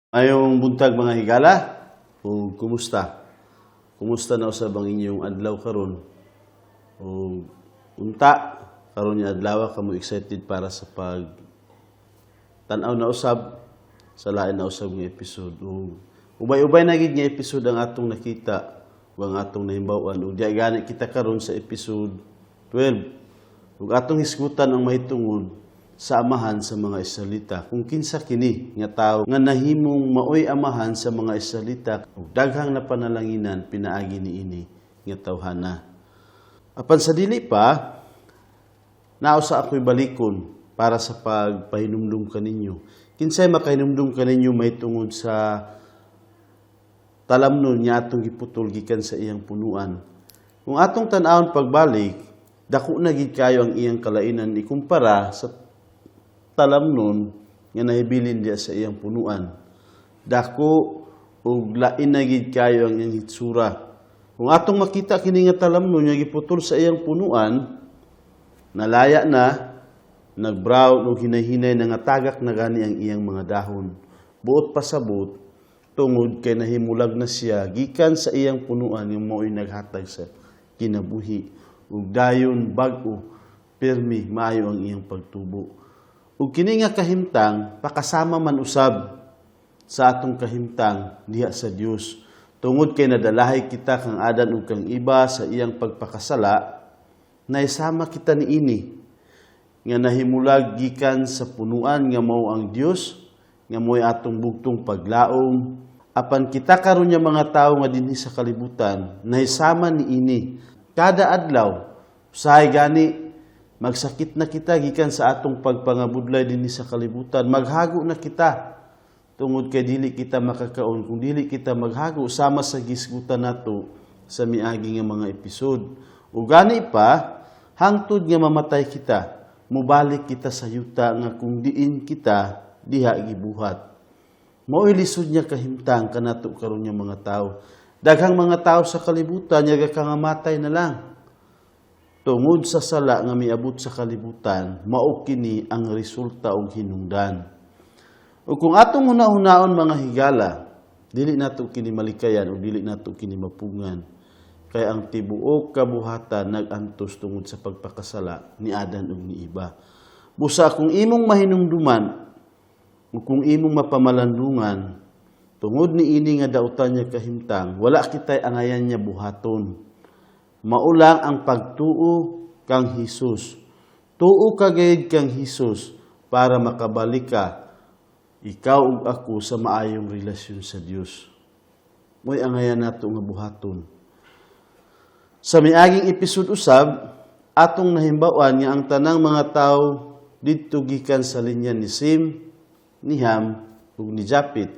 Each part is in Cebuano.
Maayong buntag, mga higala, ug kumusta? Kumusta na usab ang inyong adlaw karon? Ug unta karon nga adlaw kamo excited para sa pag tan-aw na usab sa lain na usab nga episode. Ug ubay-ubay na gid nga episode ang atong nakita ug ang atong nahimbaw-an, ug diha gani kita karon sa episode 12. Ug atong hisgutan ang mahitungod sa amahan sa mga Israelita. Kung kinsa kini nga tawo nga nahimong maoy amahan sa mga Israelita ug daghang napanalanginan pinaagi niini nga tawhana. Apan sa dili pa, nausa ako'y balikon para sa pagpahinumdum kaninyo. Kinsay makahinumdum kaninyo mahitungod sa talamnon nga atong giputol gikan sa iyang punuan? Kung atong tan-awon pagbalik, dako na gid kayo ang iyang kalainan ikumpara sa talamnon nga nahibilin diya sa iyang punuan. Dako ug lain na gid kayo ang iyang hitsura. Kung atong makita kini nga talamnon nga giputol sa iyang punuan, nalaya na, nag-brown ug hinay-hinay na nga tagak na gani ang iyang mga dahon. Buot pasabot, tungod kay nahimulag na siya gikan sa iyang punuan nga mao'y naghatag sa kinabuhi, ug dayon bag-o pirmi maayo ang iyang pagtubo. Ug kini nga kahimtang pakasama man usab sa atong kahimtang diha sa Dios. Tungod kay nadalahay kita kang Adan ug kang Eva sa iyang pagpakasala, naisama kita niini nga nahimulag gikan sa punuan nga mao ang Dios, nga mo'y atong bugtong paglaom. Apan kita karon nga mga tawo nga dinhi sa kalibutan, nahisama niini. Kada adlaw, usahay gani magsakit na kita gikan sa atong pagpangabudlay dinhi sa kalibutan. Maghago na kita tungod kay dili kita makakaon kung dili kita maghago, sama sa gisgutan nato sa miagi nga mga episode. Ug gani pa, hangtod nga mamatay kita, mubalik kita sa yuta nga kung diin kita diha gibuhat. Mao'y lisod niya kahimtang kanato karon nga mga tao. Daghang mga tao sa kalibutan nga kangamatay na lang. Tungod sa sala nga miabot sa kalibutan, mao kini ang resulta og hinungdan. Ug kung atong huna-hunaon, mga higala, dili nato kini malikayan o dili nato kini mapungan. Kay ang tibuok kabuhatan nag-antos tungod sa pagpakasala ni Adan ug ni Eva. Busa kung imong mahinumduman ug kung imong mapamalandungan, tungod ni ini nga dautan niya kahimtang, wala kitay angayan niya buhaton. Mao lang ang pagtuo kang Hesus. Tuo ka gayud kang Hesus para makabalik ka, ikaw ug ako, sa maayong relasyon sa Dios. Mo'y angayan nato nga buhaton. Sa miaging episode usab, atong nahimbawan nga ang tanang mga tawo didto gikan sa linya ni Sim, ni Ham ug ni Japet.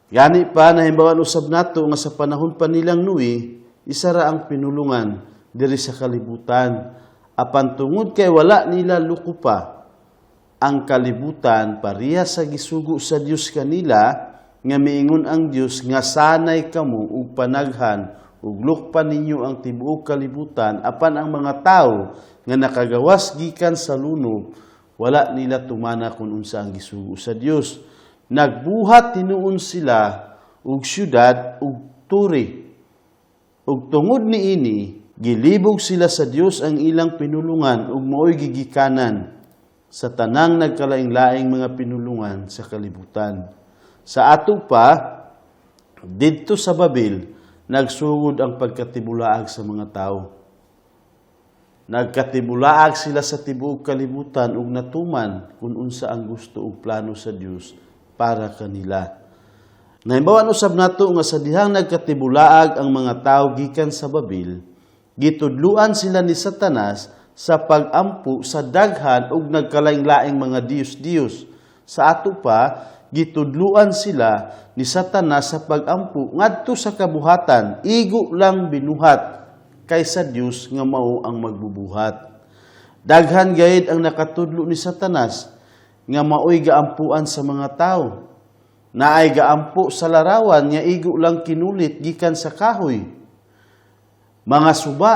Gani pa, nahimbawan usab nato nga sa panahon pa nilang Noe, isa ra ang pinulungan diri sa kalibutan. Apan tungod kay wala nila lukupa ang kalibutan pareha sa gisugo sa Dios kanila, nga miingon ang Dios nga sanay kamo ug panaghan ug lukpan ninyo ang tibuok kalibutan, apan ang mga tawo nga nakagawas gikan sa lunob, wala nila tumana kung unsa ang gisugo sa Dios. Nagbuhat tinuon sila og syudad ug turi. Ug tungod niini, gilibog sila sa Dios ang ilang pinulungan ug maoy gigikanan sa tanang nagkalaing-laing mga pinulungan sa kalibutan. Sa ato pa, didto sa Babil, nagsugod ang pagkatibulaag sa mga tao. Nagkatibulaag sila sa tibuok kalibutan ug natuman kung unsa ang gusto ug plano sa Dios para kanila. Nahimbawan usab nato nga sa dihang nagkatibulaag ang mga tao gikan sa Babil, gitudluan sila ni Satanas sa pag-ampo sa daghan ug nagkalaing-laing mga diyos-diyos. Sa ato pa, gitudluan sila ni Satanas sa pag-ampo ngadto sa kabuhatan, igo lang binuhat kaysa Dios nga mao ang magbubuhat. Daghan gayud ang nakatudlo ni Satanas nga maoy gaampuan sa mga tao. Naay gaampo sa larawan nga igo lang kinulit gikan sa kahoy. Mga suba,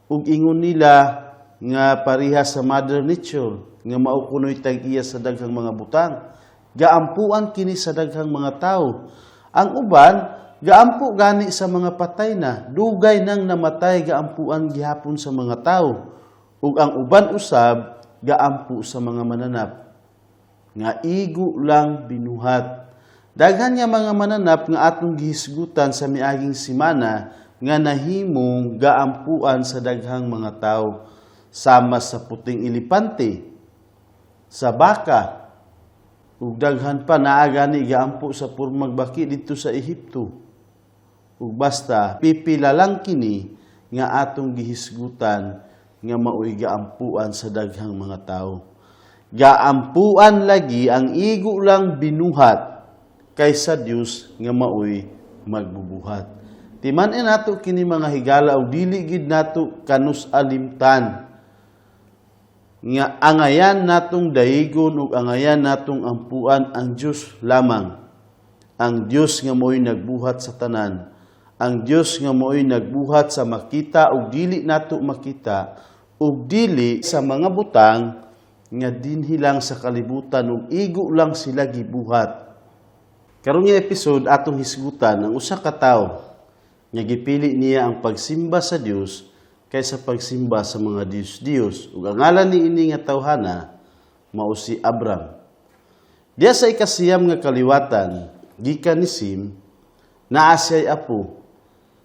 ug ingon nila nga pareha sa Mother Nature nga mao kunoy tag-iya sa daghang mga butang. Gaampuan kini sa daghang mga tawo. Ang uban gaampo gani sa mga patay na, dugay nang namatay, gaampuan gihapon sa mga tawo. Ug ang uban usab gaampo sa mga mananap nga igo lang binuhat. Daghan nga mga mananap nga atong gihisgutan sa miaging semana nga nahimong gaampuan sa daghang mga tawo, sama sa puting elepante, sa baka, ug daghan pa. Naa gani gaampo sa pormag baki didto sa Ehipto. Ug basta pipila lang kini nga atong gihisgutan nga maoy gaampuan sa daghang mga tawo. Gaampuan lagi ang igo lang binuhat kaysa Dios nga maoy magbubuhat. Timan-i nato kini, mga higala, ug dili gid nato kanus alimtan nga angayan natong daigon ug angayan natong ampuan ang Dios lamang. Ang Dios nga mo'y nagbuhat sa tanan. Ang Dios nga mo'y nagbuhat sa makita ug dili nato makita, ug dili sa mga butang nga dinhi lang sa kalibutan ug igo lang sila gibuhat. Karon nga episode, atong hisgutan ang usa ka tawo nga gipili niya ang pagsimba sa Dios kaysa pagsimba sa mga diyos-diyos. Ug ang ngalan niini nga tawhana mao si Abram. Diya sa 9 nga kaliwatan gikan ni Sim, naa siya'y apo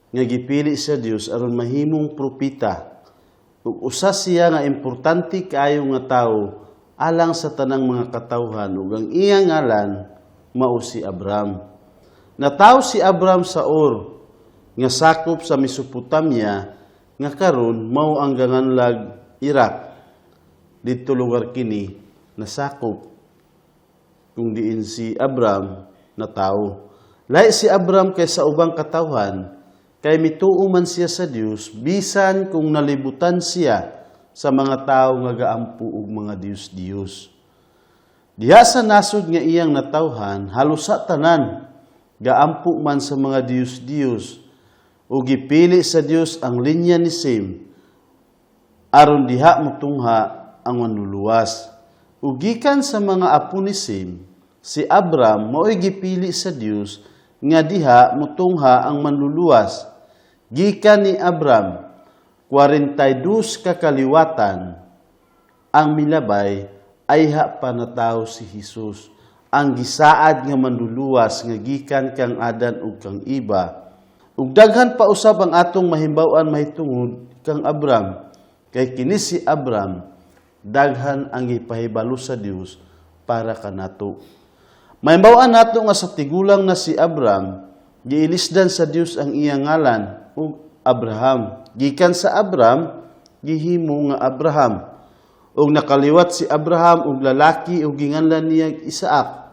nga gipili sa Dios aron mahimong propeta. Ug usa siya nga importante kaayo nga tawo alang sa tanang mga katawhan, ug ang iyang ngalan mao si Abram. Natawo si Abram sa Ur nga sakop sa Mesopotamia nga karon mao ang ganganlag Iraq. Didto lugar kini nasakop kung diin si Abram natawo. Lahi si Abram kay sa ubang katawhan kay mituo man siya sa Dios bisan kung nalibutan siya sa mga tawo nga gaampo og mga diyos-diyos. Diha sa nasod nga iyang natawhan, halos sa tanan gaampo man sa mga diyos-diyos, ug gipili sa Dios ang linya ni Sem aron diha mutungha ang Manluluwas. Ug gikan sa mga apo ni Sem, si Abram mao'y gipili sa Dios nga diha mutungha ang Manluluwas. Gikan ni Abram, 42 ka kaliwatan ang milabay ayha pa natawo si Jesus, ang gisaad nga Manluluwas nga gikan kang Adan ug kang Eva. Ug daghan pa usab ang atong mahimbaw-an mahitungod kang Abram, kay kini si Abram daghan ang gipahibalo sa Dios para kanato. Mahimbaw-an nato nga sa tigulang na si Abram, giilisdan sa Dios ang iyang ngalan ug Abraham. Gikan sa Abram, gihimo nga Abraham. Ug nakaliwat si Abraham og lalaki ug ginganlan niya Isaac.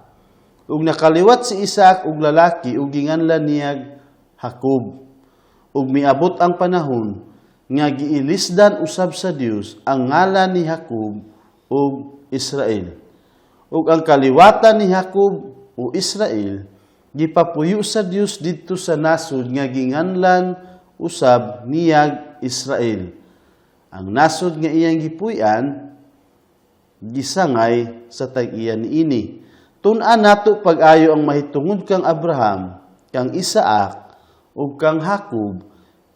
Ug nakaliwat si Isaac og lalaki ug ginganlan niya Jacob. Ug miabot ang panahon nga giilisdan usab sa Dios ang ngalan ni Jacob ug Israel. Ug ang kaliwatan ni Jacob o Israel gipapuyo sa Dios didto sa nasod nga ginganlan usab niyag Israel. Ang nasod nga iyang gipuy-an gisangay sa tag-iya niini. Tun-an nato pag-ayo ang mahitungod kang Abraham, kang Isaac ug kang Jacob,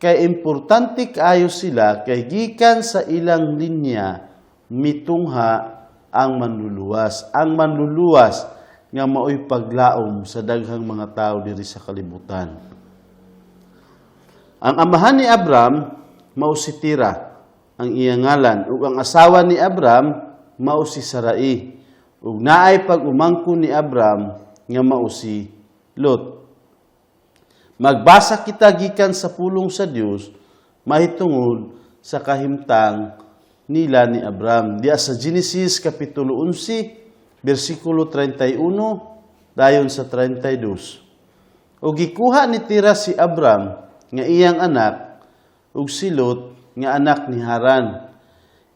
kay importante kaayo sila kay gikan sa ilang linya mitungha ang Manluluwas. Ang Manluluwas nga maoy paglaom sa daghang mga tao diri sa kalibutan. Ang amahan ni Abram mao si Tira ang iyang ngalan, ug ang asawa ni Abram mao si Sarai. Ug naay pag-umangkon ni Abram nga mao si Lot. Magbasa kita gikan sa pulong sa Dios mahitungod sa kahimtang nila ni Abram. Diya sa Genesis kapitulo 11 bersikulo 31 dayon sa 32. Ug gikuha ni Tira si Abram nga iyang anak ug si Lot nga anak ni Haran,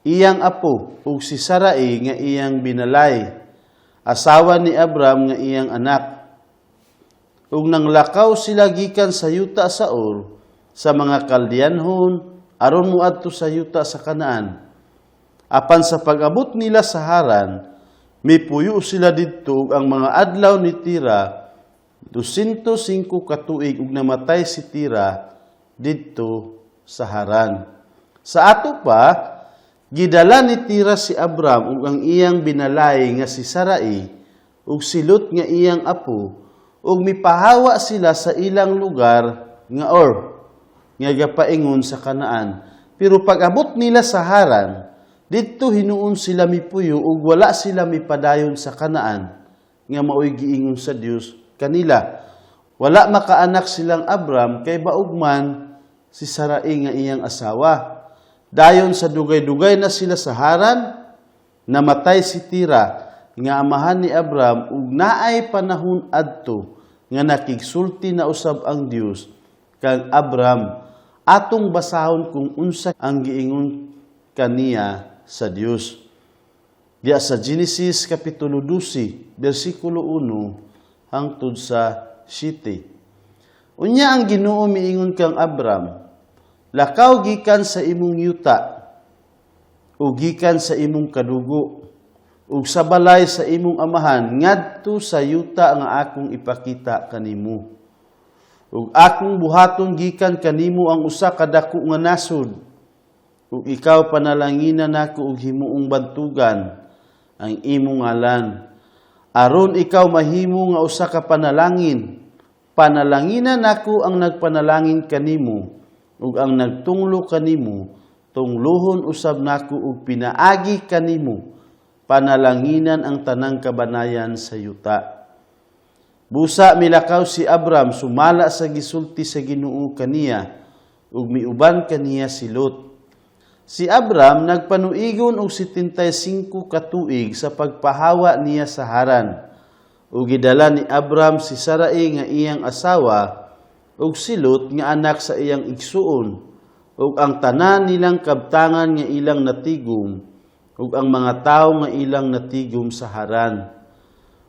iyang apo, ug si Sarai nga iyang binalay, asawa ni Abram nga iyang anak. Ug nanglakaw sila gikan sa yuta sa Ur sa mga Kaldeanhon aron moadto sa yuta sa Canaan. Apan sa pag-abot nila sa Haran, Mipuyo sila didto ug ang mga adlaw ni Tira 205 ka tuig ug namatay si Tira didto sa Haran. Sa ato pa, gidala ni Tira si Abram ug ang iyang binalay nga si Sarai ug si Lot nga iyang apo ug mipahawa sila sa ilang lugar nga Ur nga gapaingon sa Kanaan. Pero pag-abot nila sa Haran, didto hinuon sila mipuyo ug wala sila mipadayon sa Kanaan nga maoy giingon sa Dios kanila. Wala makaanak silang Abram kay baog man si Sarai nga iyang asawa. Dayon sa dugay-dugay na sila sa Haran, namatay si Tira nga amahan ni Abram ug naay panahon adto nga nakigsulti na usab ang Dios kang Abram. Atong basahon kung unsa ang giingon kaniya sa Dios. Diya sa Genesis kapitulo 12, bersikulo 1 hangtod sa 7. Unya ang Ginoo miingon kang Abram, "Lakaw gikan sa imong yuta ug gikan sa imong kadugo ug sa balay sa imong amahan ngadto sa yuta nga akong ipakita kanimo. Ug akong buhaton gikan kanimo ang usa ka dako nga nasod ug ikaw panalanginan nako ug himuong bantugan ang imong ngalan aron ikaw mahimo nga usa ka panalangin. Panalanginan nako ang nagpanalangin kanimo ug ang nagtunglo kanimo tungluhon usab nako ug pinaagi kanimo panalanginan ang tanang kabanayan sa yuta." Busa milakaw si Abram sumala sa gisulti sa Ginoo kaniya ug miuban kaniya si Lot. Si Abram nagpanuigon og 75 ka tuig sa pagpahawa niya sa Haran. Ug gidala ni Abram si Sarai nga iyang asawa ug si Lot nga anak sa iyang igsuon ug ang tanan nilang kabtangan nga ilang natigom ug ang mga tawo nga ilang natigom sa Haran.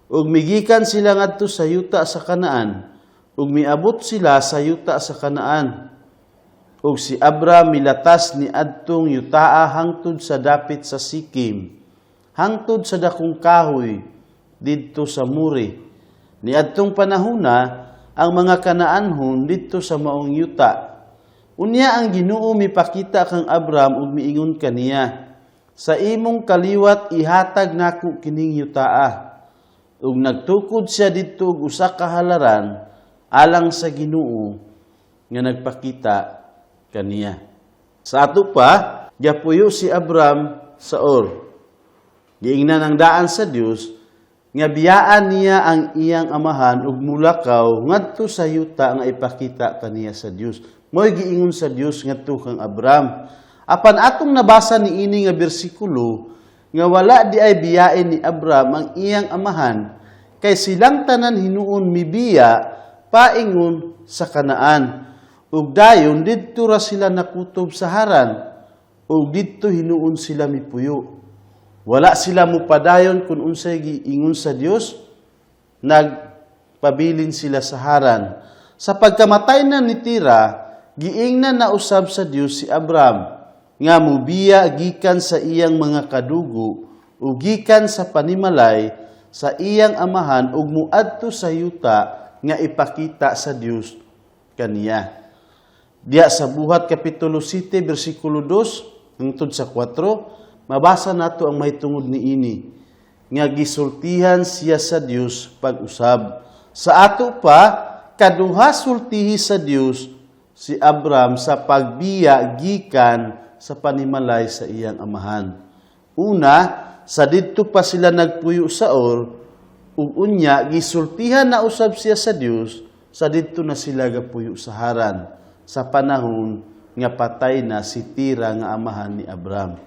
Ug migikan sila ngadto sa yuta sa Kanaan ug miabot sila sa yuta sa Kanaan. Ug si Abram milatas ni adtong yutaa hangtod sa dapit sa Sikim, hangtod sa dakong kahoy didto sa More. Niadtong panahona ang mga Kanaanhon didto sa maong yuta. Unya ang Ginoo mipakita kang Abram ug miingon kaniya, "Sa imong kaliwat ihatag nako kining yutaa." Ug nagtukod siya didto og usa ka halaran alang sa Ginoo nga nagpakita kaniya. Sa ato pa, gapuyo si Abram sa Ur. Giingnan ang daan sa Dios nga biyaan niya ang iyang amahan ug mulakaw ngadto sa yuta nga ipakita kaniya sa Dios. Mo'y giingon sa Dios ngadto kang Abram. Apan atong nabasa niini nga bersikulo nga wala di ay biyain ni Abram ang iyang amahan kay silang tanan hinuon mibiya paingon sa Kanaan. Ug dayon didto ra sila nakutob sa Haran ug didto hinuon sila mipuyo. Wala sila mupadayon kung unsay giingon sa Dios, nagpabilin sila sa Haran. Sa pagkamatay na ni Tira, giingnan na usab sa Dios si Abram nga mubiya gikan sa iyang mga kadugo ug gikan sa panimalay sa iyang amahan ug muadto sa yuta nga ipakita sa Dios kaniya. Diya sa Buhat Kapitulo 7 bersikulo 2 hangtod sa 4, mabasa nato ang mahitungod niini nga gisultihan siya sa Dios pag-usab. Sa ato pa, kaduha sultihi sa Dios si Abram sa pagbiya gikan sa panimalay sa iyang amahan. Una, sa didto pa sila nagpuyo sa Ur, ug unya gisultihan na usab siya sa Dios sa didto na sila gapuyo sa Haran sa panahon nga patay na si Tira nga amahan ni Abram.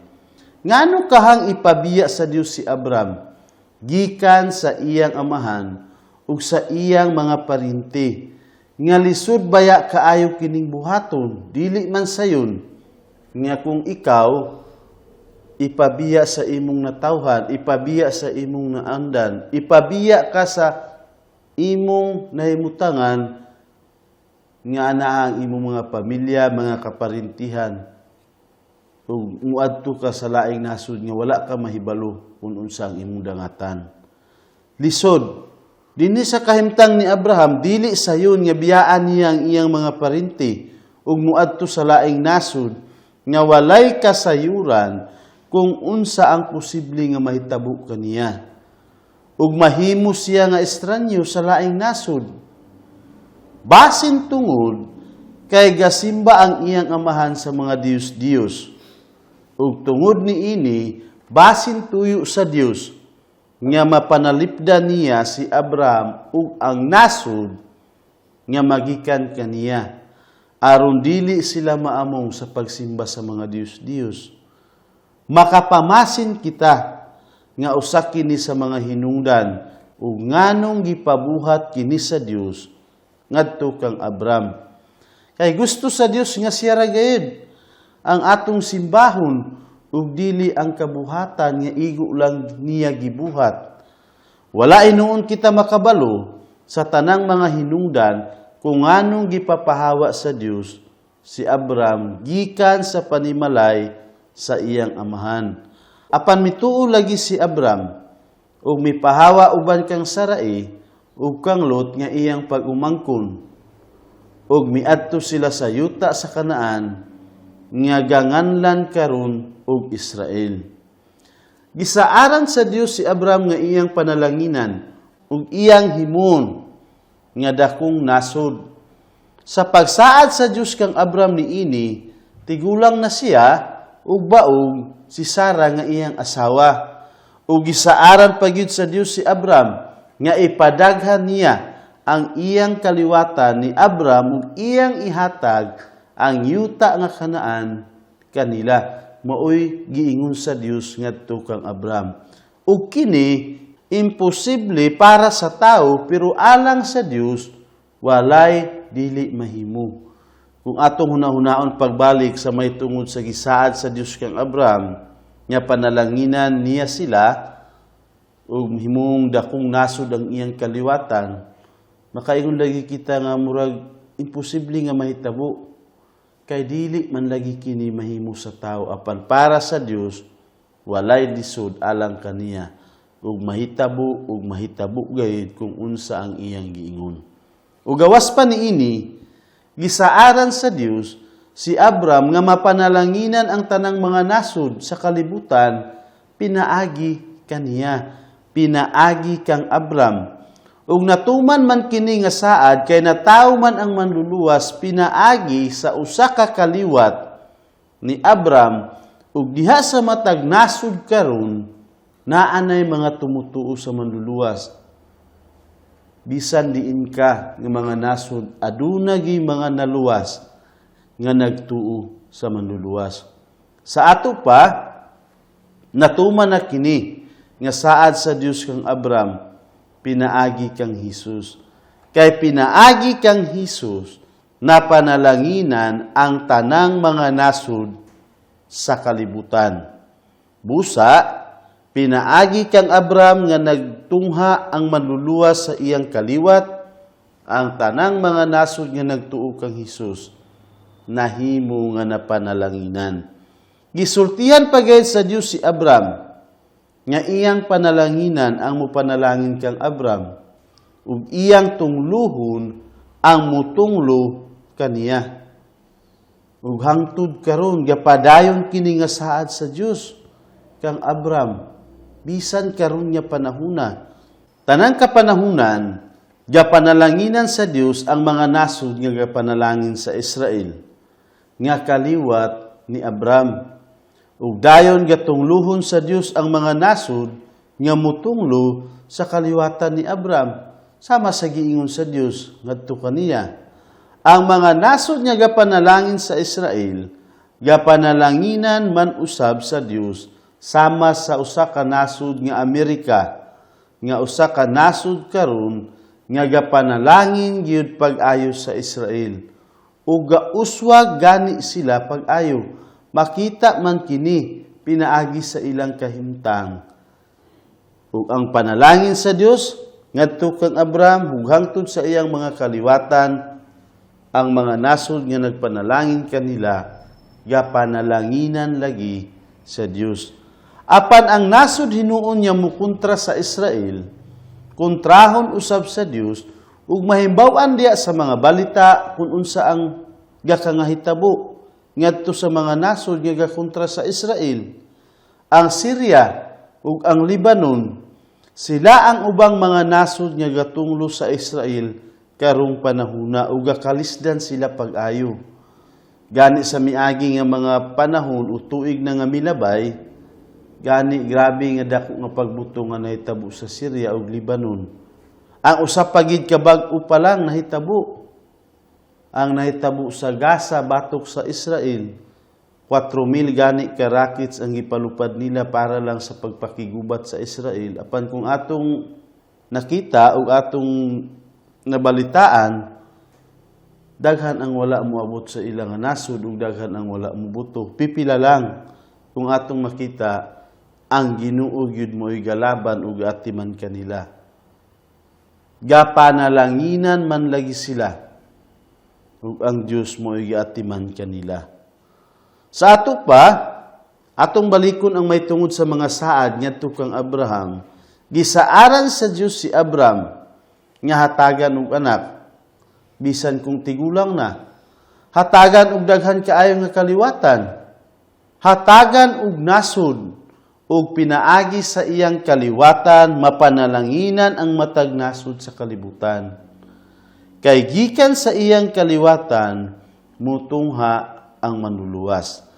Ngano kahang ipabiya sa Dios si Abram gikan sa iyang amahan ug sa iyang mga parinti nga lisod baya kaayo kining buhaton? Dili man sayon nga kung ikaw ipabiya sa imong natawhan, ipabiya sa imong naandan, ipabiya ka sa imong nahimutangan nga anaa ang imong mga pamilya, mga kaparintihan. Ug muadto ka sa laing nasod nga wala ka mahibalo kung unsa ang imong dangatan. Lisod. Dinhi sa kahimtang ni Abraham, dili sayon nga biyaan niya ang iyang mga parente ug muadto sa laing nasod nga walay kasayuran kung unsa ang posible nga mahitabo kaniya. Ug mahimo siya nga estranyo sa laing nasod. Basin tungod kay gasimba ang iyang amahan sa mga diyos-diyos. Ug tungod niini, basin tuyo sa Dios nga mapanalipdan niya si Abraham ug ang nasod nga magikan kaniya aron dili sila maamong sa pagsimba sa mga diyos-diyos. Makapamasin kita nga usa kini sa mga hinungdan ug nganong gipabuhat kini sa Dios ngadto kang Abraham. Kay gusto sa Dios nga siya ra gayud ang atong simbahon ug dili ang kabuhatan nga igo lang niya gibuhat. Wala hinuon kita makabalo sa tanang mga hinungdan kung nganong gipapahawa sa Dios si Abraham gikan sa panimalay sa iyang amahan. Apan mituo lagi si Abraham ug mipahawa uban kang Sarai ug kang Lot nga iyang pag-umangkon, ug miadto sila sa yuta sa Kanaan nga ganganlan karon og Israel. Gisaaran sa Dios si Abraham nga iyang panalanginan ug iyang himon nga dakong nasod. Sa pagsaad sa Dios kang Abraham niini, tigulang na siya ug baog si Sara nga iyang asawa. Ug gisaaran pa gyud sa Dios si Abraham nga ipadaghan niya ang iyang kaliwatan ni Abraham ug iyang ihatag ang yuta nga Kanaan kanila. Maoy giingon sa Dios ngadto kang Abraham. Ug kini imposible para sa tao, pero alang sa Dios walay dili mahimo. Kung atong hunahunaon pagbalik sa may tungod sa gisaad sa Dios kang Abraham nga panalanginan niya sila ug himong dakong nasod ang iyang kaliwatan, makaingon lagi kita nga murag imposible nga mahitabo, kay dili man lagi kini mahimo sa tao, apan para sa Dios walay lisod alang kaniya ug mahitabo gayud kung unsa ang iyang giingon. Ug gawas pa niini, gisaaran sa Dios si Abraham nga mapanalanginan ang tanang mga nasod sa kalibutan pinaagi kaniya, pinaagi kang Abraham. Ug natuman man kini nga saad kay natawo man ang Manluluwas pinaagi sa usa ka kaliwat ni Abraham, ug diha sa matag nasod karon naa nay mga tumutuo sa Manluluwas. Bisan diin ka nga mga nasod, aduna gyud mga naluwas nga nagtuo sa Manluluwas. Sa ato pa, natuman na kini nga saad sa Dios kang Abraham pinaagi kang Hesus. Kay pinaagi kang Hesus napanalanginan ang tanang mga nasod sa kalibutan. Busa, pinaagi kang Abraham nga nagtungha ang Manluluwas sa iyang kaliwat, ang tanang mga nasod nga nagtuo kang Hesus nahimo nga napanalanginan. Gisultihan pa gayud sa Dios si Abraham nga iyang panalanginan ang mupanalangin kang Abraham ug iyang tungluhon ang mutunglo kaniya. Ug hangtod karon gapadayon kini nga saad sa Dios kang Abraham bisan karon nga panahuna. Tanang kapanahunan, gapanalanginan sa Dios ang mga nasod nga gapanalangin sa Israel nga kaliwat ni Abraham. Ug dayon gatungluhon sa Dios ang mga nasod nga mutunglo sa kaliwatan ni Abraham sama sa giingon sa Dios ngadto kaniya. Ang mga nasod nga gapanalangin sa Israel gapanalanginan man usab sa Dios sama sa usa ka nasod nga Amerika nga usa ka nasod karon nga gapanalangin gyud pag-ayo sa Israel, ug gauswag gani sila pag-ayo. Makita man kini pinaagi sa ilang kahimtang ug ang panalangin sa Dios ngadto kang Abraham ug hangtod sa iyang mga kaliwatan. Ang mga nasod nga nagpanalangin kanila Gapanalanginan lagi sa Dios. Apan ang nasod hinuon niya mukontra sa Israel, kontrahon usab sa Dios, ug mahimbaw-an diya sa mga balita kung unsa ang gakangahitabo ngadto sa mga nasod nga gakontra sa Israel. Ang Syria ug ang Lebanon, sila ang ubang mga nasod nga gatunglo sa Israel karong panahuna ug gakalisdan sila pag-ayo. Gani sa miagi nga mga panahon o tuig na nga milabay, gani grabe nga dako nga pagbuto nga nahitabo sa Syria ug Lebanon. Ang usa pa gid ka bag-o pa lang nahitabo, ang nahitabo sa Gaza batok sa Israel. 4,000 gani ka rockets ang gipalupad nila para lang sa pagpakigubat sa Israel. Apan kung atong nakita o atong nabalitaan, daghan ang wala moabot sa ilang nasod ug daghan ang wala mobuto. Pipila lang. Kung atong makita, ang Ginoo gyud mo'y galaban ug atiman kanila. Gapanalanginan man lagi sila ug ang Dios mo'y giatiman kanila. Sa ato pa, atong balikon ang may tungod sa mga saad ngadto kang Abraham. Gisaaran sa Dios si Abraham nga hatagan og anak bisan kung tigulang na. Hatagan og daghan kaayo nga kaliwatan. Hatagan og nasod ug pinaagi sa iyang kaliwatan mapanalanginan ang matag nasod sa kalibutan. Kay gikan sa iyang kaliwatan mutungha ang Manluluwas.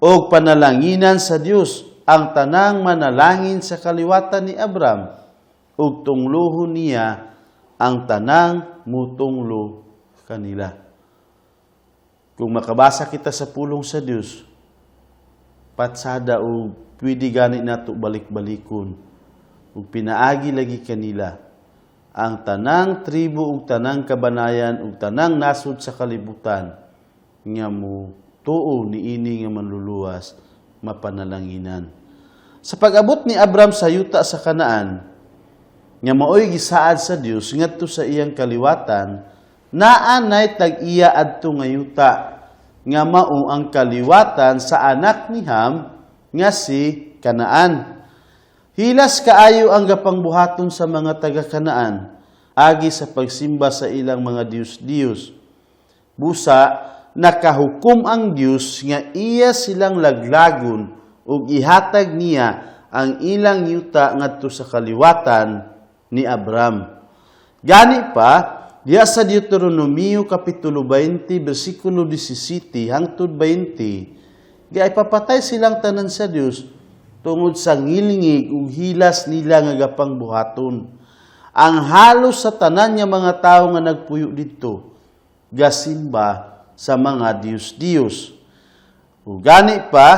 Og panalanginan sa Dios ang tanang manalangin sa kaliwatan ni Abraham ug tunglohon niya ang tanang mutunglo kanila. Kung makabasa kita sa pulong sa Dios, patsada o pwede gani nato balik-balikon ug pinaagi lagi kanila ang tanang tribo ug tanang kabanayan ug tanang nasod sa kalibutan nga mo tuo niini nga Manluluwas, mapanalanginan. Sa pag-abot ni Abram sa yuta sa Kanaan, nga maoy gisaad sa Dios ngadto sa iyang kaliwatan, naa nay tag-iya adto nga yuta nga mao ang kaliwatan sa anak ni Ham nga si Kanaan. Hilas kaayo ang gapangbuhaton sa mga taga Kanaan agi sa pagsimba sa ilang mga diyos-diyos. Busa nakahukom ang Dios nga iya silang laglagon ug ihatag niya ang ilang yuta ngadto sa kaliwatan ni Abram. Gani pa, diya sa Deuteronomio Kapitulo 20, versikulo 17 hangtod 20, giay papatay silang tanan sa Dios tungod sa ngilingig ug hilas nila nga gapang buhaton. Ang halos sa tanan nga mga tawo nga nagpuyo didto gasimba sa mga diyos-diyos. Ug gani pa,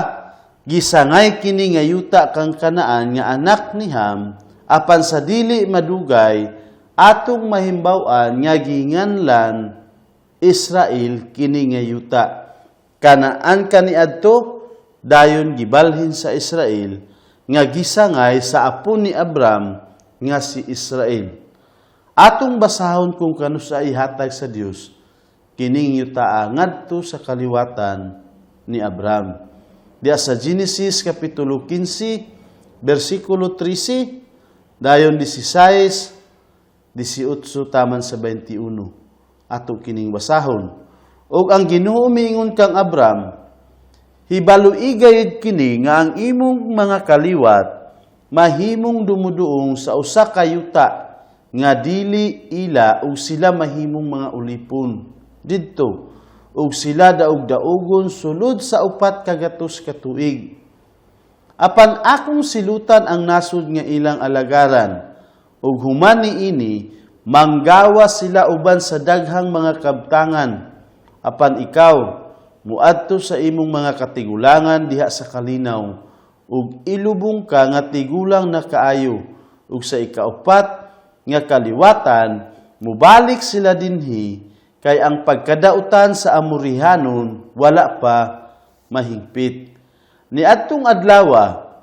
gisangay kini nga yuta kang Kanaan nga anak ni Ham, apan sa dili madugay atong mahimbaw-an nga ginganlan Israel kini nga yuta. Kanaan kaniadto, dayon gibalhin sa Israel nga gisangay sa apo ni Abram nga si Israel. Atong basahon kung kanusa ihatag sa Dios kining yutaa ngadto sa kaliwatan ni Abram. Diya sa Genesis Kapitulo 15, versikulo 13, dayon 16, 18 taman sa 21. Ato kining basahon. Og ang Ginoo miingon kang Abram, "Hibaloi gayud kini nga ang imong mga kaliwat mahimong dumuduong sa usa ka yuta nga dili ila ug sila mahimong mga ulipon didto ug sila daog-daogon sulod sa 400 ka tuig. Apan akong silutan ang nasod nga ilang alagaran ug human niini manggawa sila uban sa daghang mga kabtangan. Apan ikaw muadto sa imong mga katigulangan diha sa kalinaw ug ilubong ka nga tigulang na kaayo, ug sa ikaupat nga kaliwatan mubalik sila dinhi, kay ang pagkadautan sa Amorihanon wala pa mahingpit." Niadtong adlawa,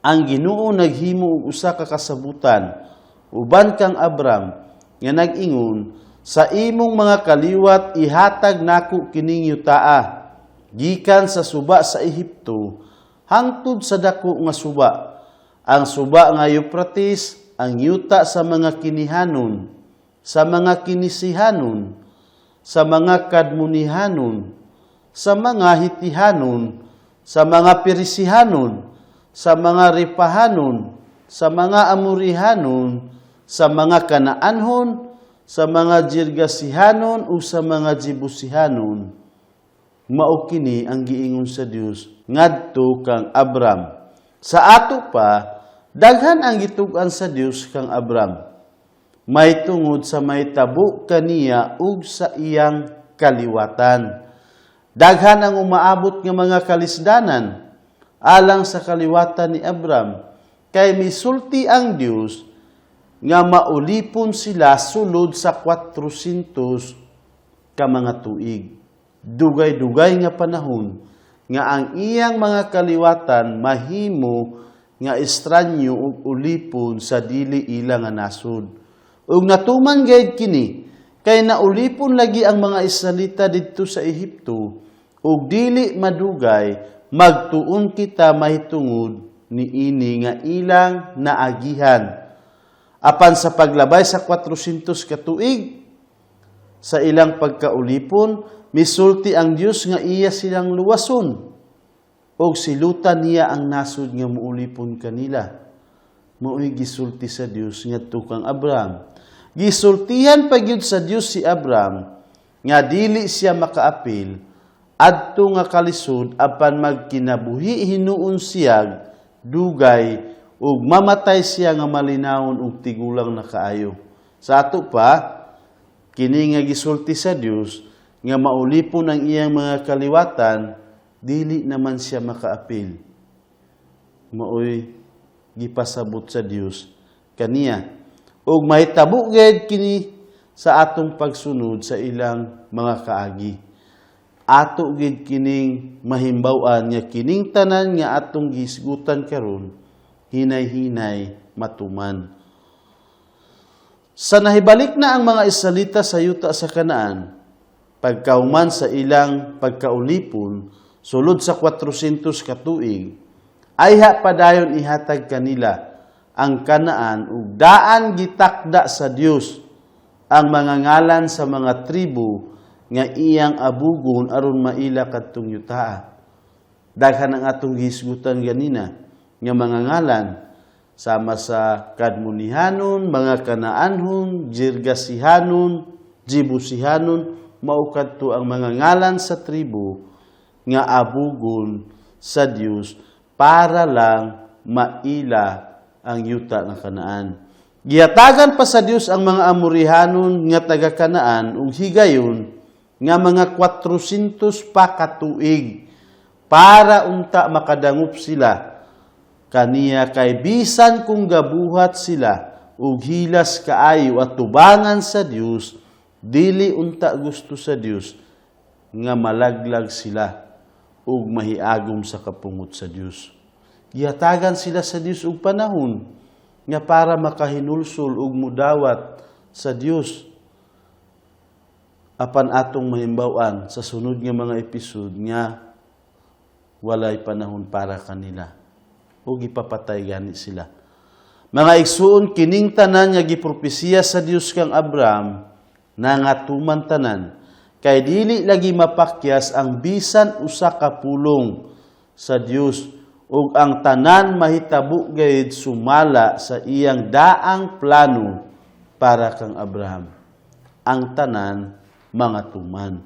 ang Ginoo naghimo og usa ka kasabutan uban kang Abram nga nag-ingon, "Sa imong mga kaliwat ihatag nako kining yutaa." Gikan sa suba sa Ehipto hangtod sa dako nga suba, ang suba nga Euphrates, ang yuta sa mga Kinihanon, sa mga Kinisihanon, sa mga Kadmunihanon, sa mga Hitihanon, sa mga Perisihanon, sa mga Ripahanon, sa mga Amorihanon, sa mga Kanaanhon, sa mga Girgasihanon ug sa mga Jebusihanon. Mao kini ang giingon sa Dios ngadto kang Abram. Sa ato pa, daghan ang gitug-an sa Dios kang Abram may tungod sa mahitabo kaniya ug sa iyang kaliwatan. Daghan ang umaabot nga mga kalisdanan alang sa kaliwatan ni Abram, kay misulti ang Dios nga maulipon sila sulod sa 400 ka mga tuig. Dugay-dugay nga panahon nga ang iyang mga kaliwatan mahimo nga estranyo ug ulipon sa dili ila nga nasod. Ug natuman gayud kini, kay naulipon lagi ang mga Israelita didto sa Ehipto, ug dili madugay magtuon kita mahitungod niini nga ilang naagihan. Apan sa paglabay sa 400 ka tuig sa ilang pagkaulipon, misulti ang Dios nga iya silang luwason og silutan niya ang nasod nga muulipon kanila. Mao'y gisulti sa Dios ngadto kang Abraham. Gisultihan pa gyud sa Dios si Abraham nga dili siya makaapil adto nga kalisod apan magkinabuhi hinuon siya dugay ug mamatay siya nga malinawon ug tigulang na kaayo. Sa ato pa, kini nga gisulti sa Dios nga maulipon ang iyang mga kaliwatan, dili naman siya makaapil. Maoy gipasabot sa Dios kaniya. Ug mahitabo gayud kini sa atong pagsunod sa ilang mga kaagi. Ato gid kining mahimbaw-an nga kining tanan nga atong gihisgutan karon hinay-hinay matuman. Sa nahibalik na ang mga Israelita sa yuta sa Kanaan, pagkauman sa ilang pagkaulipon, sulod sa 400 ka tuig, ayha padayon ihatag kanila ang Kanaan ug daan gitakda sa Dios ang mga ngalan sa mga tribo nga iyang abugon aron maila kadtong yutaa. Daghan ang atong gihisgutan ganina nga mga ngalan sama sa Kadmunihanon, mga Kanaanhon, Girgasihanon, Jebusihanon, mao kadto ang mga ngalan sa tribo nga abugon sa Dios para lang maila ang yuta nga Kanaan. Gihatagan pa sa Dios ang mga Amorihanon nga taga Kanaan ug higayon nga mga 400 pa katuig para unta makadangop sila kaniya, kay bisan kung gabuhat sila ug hilas kaayo at tubangan sa Dios, dili unta gusto sa Dios nga malaglag sila ug mahiagom sa kapungot sa Dios. Gihatagan sila sa Dios og panahon nga para makahinulsol ug mudawat sa Dios. Apan atong mahimbaw-an sa sunod nga mga episode nga walay panahon para kanila ug ipapatay gani sila. Mga igsuon, kining tanan nga gipropesiya sa Dios kang Abraham nangatuman tanan, kay dili lagi mapakyas ang bisan usa ka pulong sa Dios ug ang tanan mahitabo gayud sumala sa iyang daang plano para kang Abraham. Ang tanan mangatuman.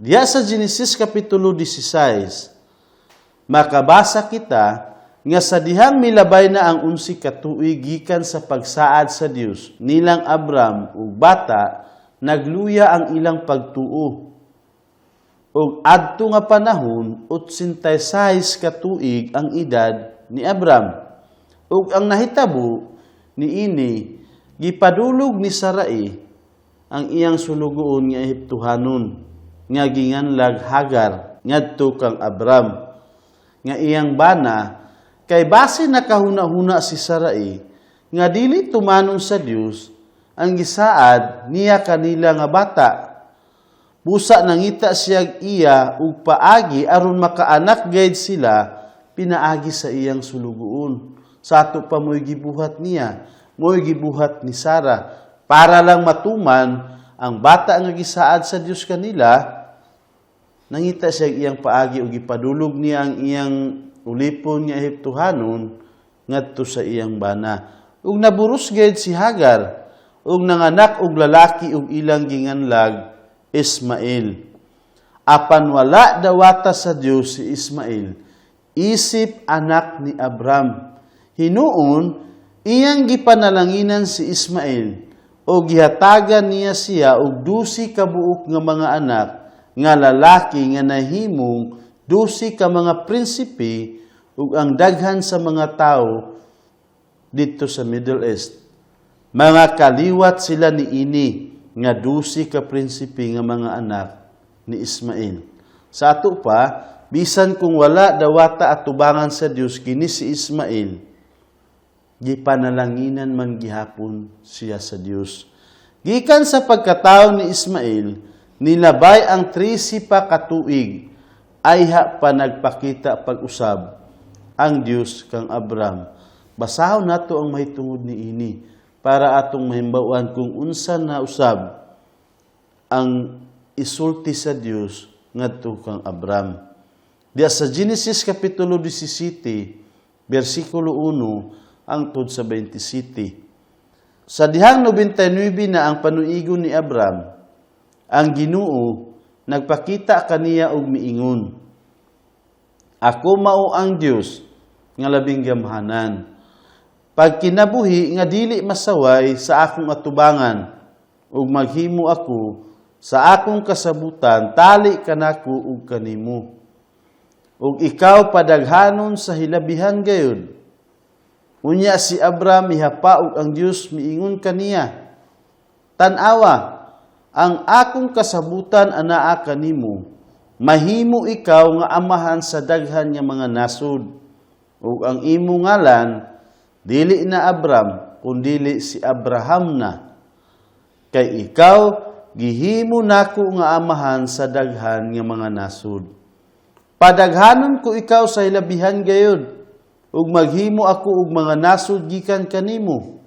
Diya sa Genesis Kapitulo 16, makabasa kita nga sa dihang milabay na ang 11 ka tuig gikan sa pagsaad sa Dios nilang Abram ug bata, nagluya ang ilang pagtuo. Ug adto nga panahon, 86 ka tuig ang edad ni Abram. Ug ang nahitabo niini, gipadulog ni Sarai ang iyang sulugoon nga Ehiptohanon nga ginganlag Hagar ngadto kang Abram nga iyang bana, kay base nakahuna-huna si Sarai nga dili tumanon sa Dios ang gisaad niya kanila nga bata. Busa nangita siya iya og paagi aron makaanak gayud sila pinaagi sa iyang sulugoon. Sa ato pa, mo'y gibuhat niya, mo'y gibuhat ni Sarah para lang matuman ang bata nga gisaad sa Dios kanila. Nangita siya iyang paagi ug gipadulog niya ang iyang ulipon nga Ehiptohanon ngadto sa iyang bana. Ug naburos gayud si Hagar ug nanganak og lalaki ug ilang ginganlag Ismael. Apan wala dawata sa Dios si Ismael isip anak ni Abram. Hinuon iyang gipanalanginan si Ismael o gihatagan niya siya og 12 ka buok nga mga anak nga lalaki nga nahimong 12 ka mga prinsipe ug ang daghan sa mga tawo didto sa Middle East. Mga kaliwat sila niini nga 12 ka prinsipe nga mga anak ni Ismael. Sa ato pa, bisan kung wala dawata atubangan sa Dios kini si Ismael, gipanalanginan man gihapon siya sa Dios. Gikan sa pagkatawo ni Ismael, nilabay ang 13 pa katuig, ayha pa nagpakita pag-usab ang Dios kang Abram. Basahon nato ang mahitungod niini para atong mahimbawan kung unsa na usab ang isulti sa Dios ngadto kang Abram. Diya sa Genesis kapitulo 17, bersikulo 1 hangtod sa 27. Sa dihang 99 na ang panuigon ni Abram, ang Ginoo nagpakita kaniya og miingon, "Ako mao ang Dios nga labing gamhanan. Pagkinabuhi nga dili masaway sa akong atubangan, ug maghimo ako sa akong kasabutan tali kanako ug kanimo. Ug ikaw padaghanon sa hilabihan gayud." Unya si Abram mihapa ug ang Dios miingon kaniya, "Tan-awa, ang akong kasabutan anaa kanimo, mahimo ikaw nga amahan sa daghan nga mga nasod. Ug ang imong ngalan dili na Abram, kundili si Abraham na. Kay ikaw gihimo nako nga amahan sa daghan nga mga nasod. Padaghanon ko ikaw sa hilabihan gayud, ug maghimo ako og mga nasod gikan kanimo,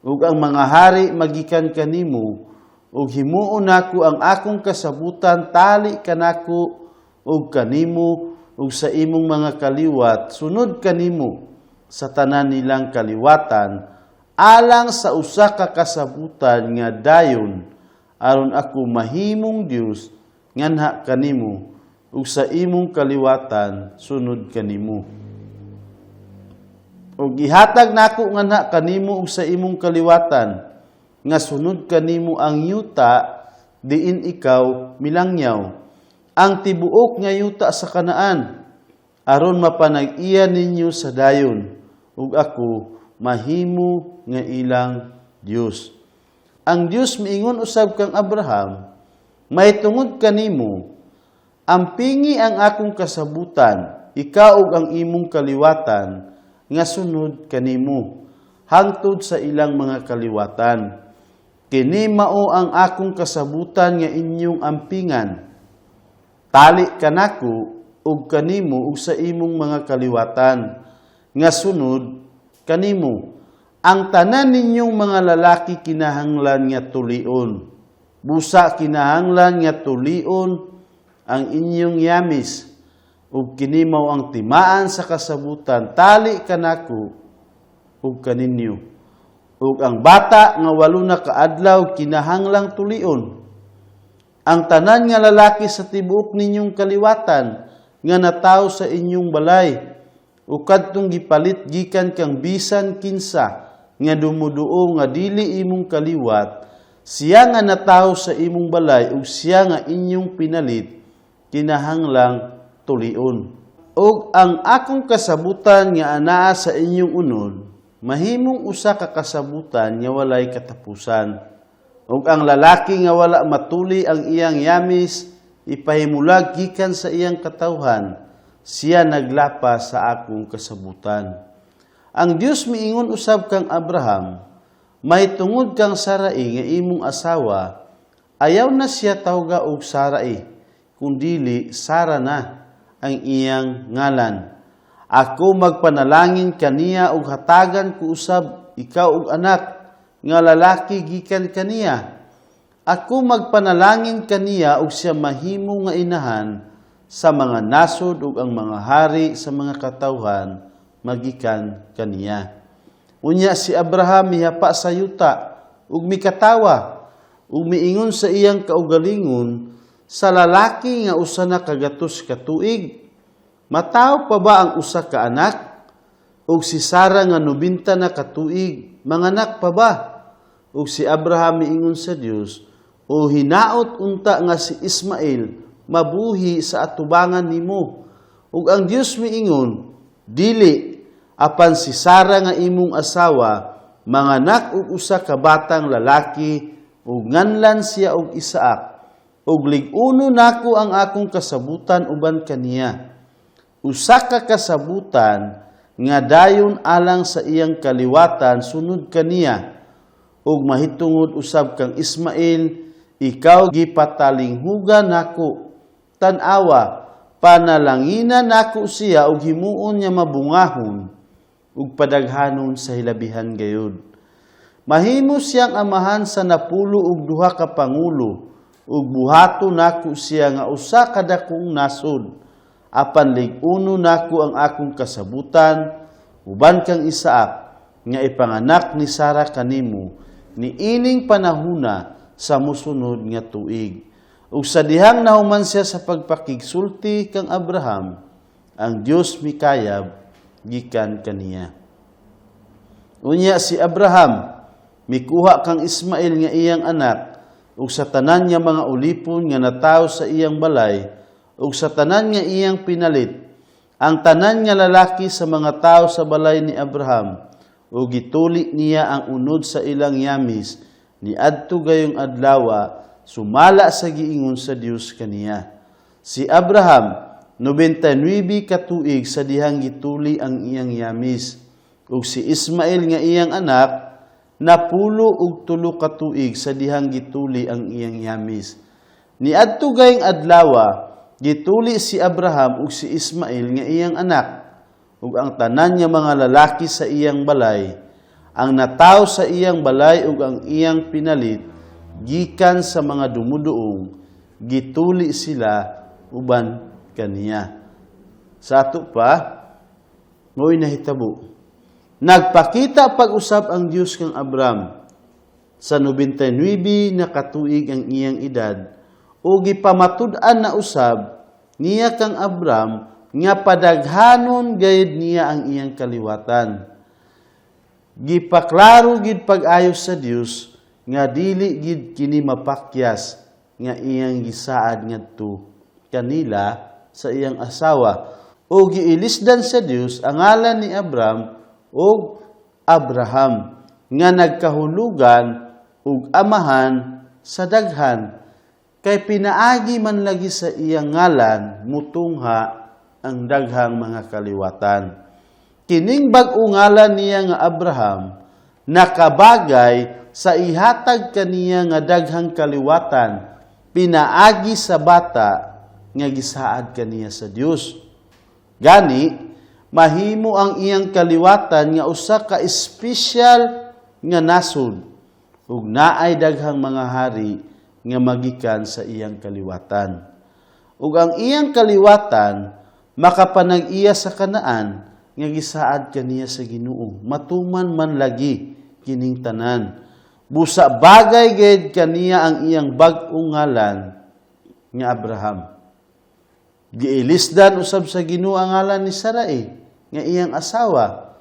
ug ang mga hari magikan kanimo, ug himuon nako ang akong kasabutan tali kanako ug kanimo ug sa imong mga kaliwat sunod kanimo sa tanan nilang kaliwatan, alang sa usa ka kasabutan nga dayon, aron ako mahimong Dios nganha kanimo ug sa imong kaliwatan sunod kanimo. Ug ihatag nako nganha kanimo ug sa imong kaliwatan nga sunod kanimo ang yuta diin ikaw milangyaw, ang tibuok nga yuta sa Kanaan, aron mapanag-iya ninyo sa dayon, ug ako mahimo nga ilang Dios." Ang Dios miingon usab kang Abraham, "Mahitungod kanimo, ampingi ang akong kasabutan, ikaw ug ang imong kaliwatan nga sunod kanimo, hangtod sa ilang mga kaliwatan. Kini mao ang akong kasabutan nga inyong ampingan. Tali kanako ug kanimo ug sa imong mga kaliwatan nga sunod kanimo. Ang tanan ninyong mga lalaki kinahanglan nga tulion. Busa kinahanglan nga tulion ang inyong yamis, ug kini mao ang timaan sa kasabutan tali kanako ug kaninyo. Ug ang bata nga 8 na kaadlaw kinahanglang tulion. Ang tanan nga lalaki sa tibuok ninyong kaliwatan nga natawo sa inyong balay o kadtong gipalit gikan kang bisan kinsa nga dumuduo nga dili imong kaliwat, siya nga natawo sa imong balay ug siya nga inyong pinalit kinahanglang tulion. Ug ang akong kasabutan nga anaa sa inyong unod mahimong usa ka kasabutan nga walay katapusan. Ug ang lalaki nga wala matuli ang iyang yamis ipahimulag gikan sa iyang katawhan, siya naglapas sa akong kasabutan." Ang Dios miingon usab kang Abraham, "Mahitungod kang Sarai nga imong asawa, Ayaw na siya tawga og Sarai, kundili Sara na ang iyang ngalan. Ako magpanalangin kaniya ug hatagan ko usab ikaw og anak nga lalaki gikan kaniya. Ako magpanalangin kaniya ug siya mahimo nga inahan sa mga nasod ug ang mga hari sa mga katawhan magikan kaniya. Unya si Abraham mihapa sa yuta ug mikatawa ug miingon sa iyang kaugalingon, "Sa lalaki nga usa na kagatos ka tuig, matawo pa ba ang usa ka anak? Ug si Sara nga 90 na ka tuig, manganak pa ba?" Ug si Abraham miingon sa Dios, "O hinaot unta nga si Ismael mabuhi sa atubangan nimo." Ug ang Dios miingon, "Dili, apan si Sara nga imong asawa manganak og usa ka batang lalaki ug nganlan siya og Isaac. Ug lig-uno nako ang akong kasabutan uban kaniya. Usa ka kasabutan nga dayon alang sa iyang kaliwatan sunod kaniya. Ug mahitungod usab kang Ismael, ikaw gipatalinghugan nako. Tan-awa, panalanginan nako siya ug himuon niya mabungahon ug padaghanon sa hilabihan gayud. Mahimo siyang amahan sa 12 ka pangulo ug buhato nako siya nga usa ka dakong nasod. Apan lig-uno nako ang akong kasabutan uban kang Isaac nga ipanganak ni Sara kanimo niining panahuna sa mosunod nga tuig." Ug sa dihang nahuman siya sa pagpakigsulti kang Abraham, ang Dios mikayab gikan kaniya. Unya si Abraham mikuha kang Ismael nga iyang anak ug sa tanan nga mga ulipon nga natawo sa iyang balay ug sa tanan nga iyang pinalit, ang tanan nga lalaki sa mga tawo sa balay ni Abraham, ug gituli niya ang unod sa ilang yamis niadto gayong adlawa, sumala sa giingon sa Dios kaniya. Si Abraham 99 ka tuig sa dihang gituli ang iyang yamis, ug si Ismael nga iyang anak 13 ka tuig sa dihang gituli ang iyang yamis. Niadto gayong adlawa, gituli si Abraham ug si Ismael nga iyang anak ug ang tanan nga mga lalaki sa iyang balay, ang nataw sa iyang balay ug ang iyang pinalit gikan sa mga dumuduong, gituli sila uban kaniya. Sa ato pa, mo'y nahitabo. Nagpakita pag-usab ang Dios kang Abraham sa 99 na katuig ang iyang edad o gipamatud-an na usab niya kang Abraham nga padaghanon gayud niya ang iyang kaliwatan. Gipaklaro gid pag-ayo sa Dios nga dili gid kini mapakyas nga iyang gisaad ngadto kanila sa iyang asawa, o giilisdan sa Dios ang ngalan ni Abram og Abraham nga nagkahulugan og amahan sa daghan, kay pinaagi man lagi sa iyang ngalan mutungha ang daghang mga kaliwatan. Kining bag-o ngalan niya nga Abraham nakabagay sa ihatag kaniya nga daghang kaliwatan pinaagi sa bata nga gisaad kaniya sa Dios. Gani mahimo ang iyang kaliwatan nga usa ka espesyal nga nasod ug naay daghang mga hari nga magikan sa iyang kaliwatan. Ug ang iyang kaliwatan makapanag-iya sa Kanaan nga gisaad kaniya sa Ginoo. Matuman man lagi kining tanan. Busa bagay gid kaniya ang iyang bag-ong ngalan nga Abraham. Giilisdan usab sa Ginoo ang ngalan ni Sarai nga iyang asawa,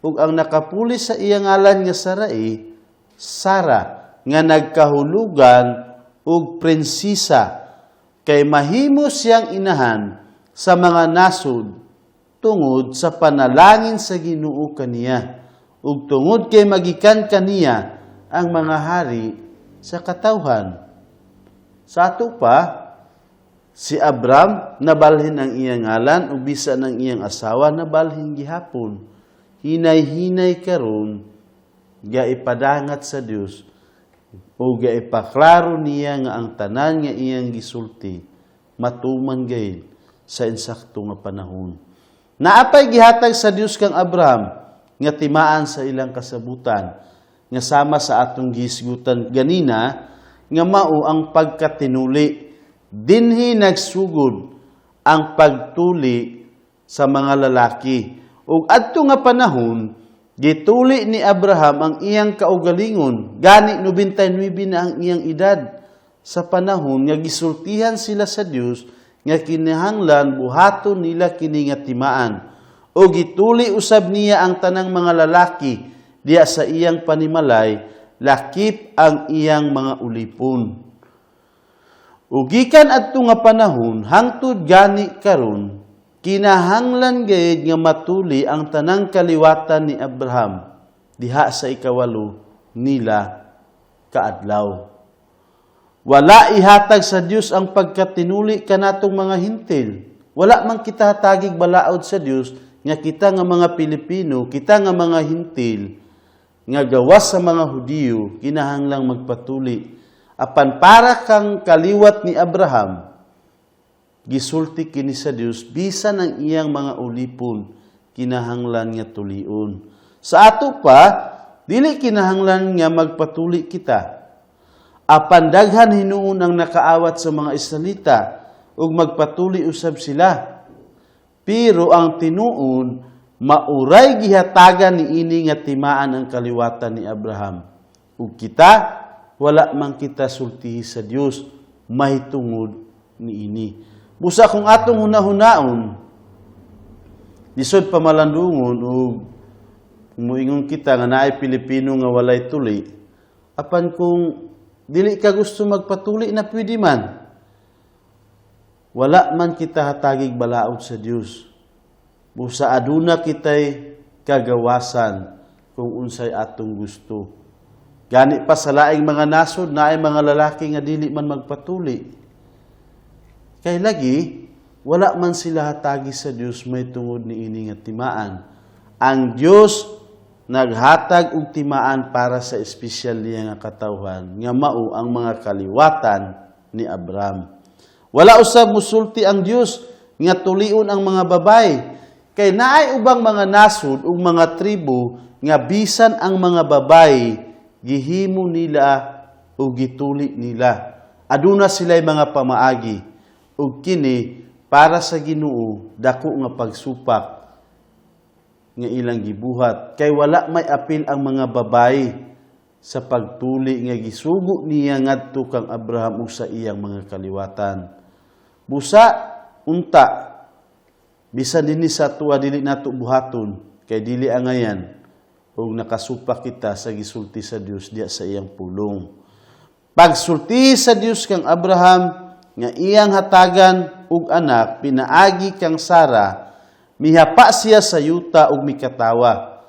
ug ang nakapuli sa iyang ngalan nga Sarai, Sara, nga nagkahulugan og prinsesa, kay mahimo siyang inahan sa mga nasod tungod sa panalangin sa Ginoo kaniya ug tungod kay magikan kaniya ang mga hari sa katawhan. Sa ato pa, si Abram nabalhin ang iyang ngalan ug bisan ang iyang asawa nabalhin gihapon. Hinay-hinay karon ga ipadangat sa Dios O ipaklaro niya nga ang tanan nga iyang gisulti matuman gayud sa insakto nga panahon. Naa pay gihatag sa Dios kang Abraham nga timaan sa ilang kasabutan nga sama sa atong gihisgutan ganina nga mao ang pagkatinuli. Dinhi nagsugod ang pagtuli sa mga lalaki. Ug adto nga panahon, gituli ni Abraham ang iyang kaugalingon. Gani 99 na ang iyang edad sa panahon nga gisultihan sila sa Dios nga kinahanglan buhaton nila kini nga timaan. O gituli usab niya ang tanang mga lalaki diya sa iyang panimalay, lakip ang iyang mga ulipon. Ug gikan adto nga panahon hangtod gani karon, kinahanglan gayud nga matuli ang tanang kaliwatan ni Abraham diha sa 8 nila kaadlaw. Wala ihatag sa Dios ang pagkatinuli kanatong mga Hentil. Wala man kita hatagig balaod sa Dios nga kita nga mga Pilipino, kita nga mga Hentil, nga gawas sa mga Hudiyo, kinahanglang magpatuli. Apan para kang kaliwat ni Abraham, gisulti kini sa Dios bisan ang iyang mga ulipon kinahanglan nga tulion. Sa ato pa, dili kinahanglan nga magpatuli kita. Apan daghan hinuon ang nakaawat sa mga Israelita ug magpatuli usab sila. Pero ang tinuon, mauray gihatagan niini nga timaan ang kaliwatan ni Abraham. Ug kita, wala man kita sultihi sa Dios mahitungod niini. Busa kung atong hunahunaon, lisod pamalandungon ug muingon kita nga naay Pilipino nga walay tuli, apan kung dili ka gusto magpatuli na, pwede man. Wala man kita hatagig balaod sa Dios. Busa aduna kitay kagawasan kung unsay atong gusto. Gani pa sa laing mga nasod, naay mga lalaki nga dili man magpatuli. Kay lagi, wala man sila hatagi sa Dios mahitungod niini nga timaan. Ang Dios naghatag og timaan para sa espesyal niya nga katawhan nga mao ang mga kaliwatan ni Abraham. Wala usab musulti ang Dios nga tulion ang mga babae, kay naay ubang mga nasod ug mga tribo nga bisan ang mga babae gihimo nila o gituli nila. Aduna sila'y mga pamaagi, ug kini para sa Ginoo dako nga pagsupak nga ilang gibuhat, kay wala may apil ang mga babae sa pagtuli nga gisugo niya ngadto kang Abraham ug sa iyang mga kaliwatan. Busa unta bisan dinhi sa atoa dili nato buhaton kay dili angayan ug nakasupak kita sa gisulti sa Dios diya sa iyang pulong. Pagsulti sa Dios kang Abraham nga iyang hatagan og anak pinaagi kang Sara, mihapa siya sa yuta ug mikatawa.